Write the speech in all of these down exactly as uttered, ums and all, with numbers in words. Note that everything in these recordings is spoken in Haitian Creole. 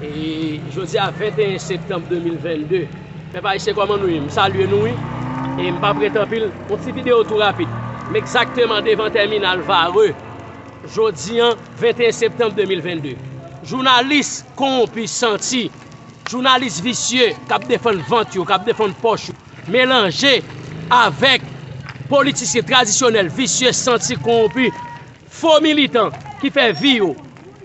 E jodi a venteyen septanm de mil vennde. Pèp ayisyen, kòman nou ye? M salye nou, wi. E m p ap ret anpil. Yon ti videyo tou rapid. M egzakteman devan tèminal Varreux. Jodi a, venteyen septanm de mil vennde. Jounalis kowonpi santi, jounalis visye k ap defann vant yo, k ap defann pòch yo, melanje avèk politisyen tradisyonèl, visye, santi, kowonpi, fo militan ki fè vi yo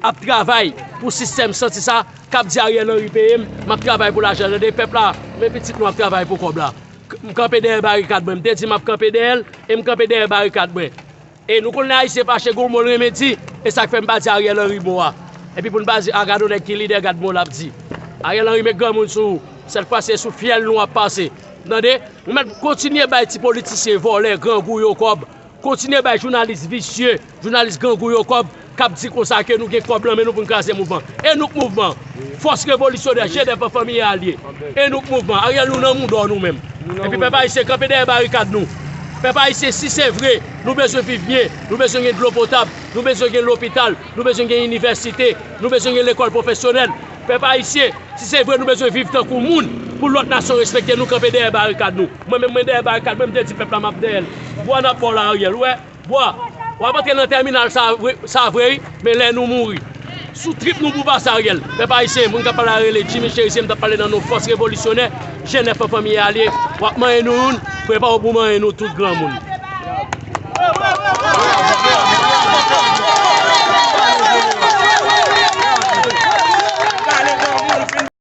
ap travay pou sistèm santi sa, k ap di Ariel Henry peye m, m ap travay pou lajan. Tande, pèp la, men pitit nou ap travay pou kòb la. M kanpe dèyè barikad mwen. M te di m ap kanpe dèyè l, e m kanpe dèyè barikad mwen. E nou konn lè Ayisyen fache, gon mo l renmen di, e sa k fè m pa di Ariel Henry mo a. Epi pou n pa di, a, gad yon nèg ki lidè, gad mo l ap di. Ariel Henry met granmoun sou ou, sèt fwa se sou fyèl nou w ap pase. Tande? Nou mèt kontinye bay ti politisyen vòlè, grangou yo kòb. Kontinye bay jounalis visye, jounalis grangou yo kòb, k ap di konsa ke nou gen kòb lan men nou pou n kraze mouvman. E nou k mouvman. Fòs revolisyonè, G D F an fanmi e alye. E nou k mouvman. Ariel, nou nan mouda w nou menm. Epi pèp ayisyen, kanpe dèyè barikad nou. Pèp ayisyen, si se vre, nou bezwen viv byen, nou bezwen gen dlo potab, nou bezwen gen lopital, nou bezwen gen inivèsite, nou bezwen gen lekòl pwofesyonèl. Pèp ayisyen, si se vre nou bezwen viv tankou moun, pou lòt nasyon respekte nou, kanpe dèyè barikad nou. Mwen menm, mwen dèyè barikad mwen, m te di pèp la m ap dèyè l. Bwa n ap ba w la, Ariel, ou wè? Bwa, w ap antre nan tèminal sa vre, sa vre, wi, men lè nou mouri, sou trip nou pou pase, Ariel. Pèp ayisyen, moun k ap pale a rele Jimmy Cherizier, m t ap pale nan non fòs revolisyonè, G N F an fanmi e alye. W ap manyen nou youn, prepare w pou manyen nou tout granmoun.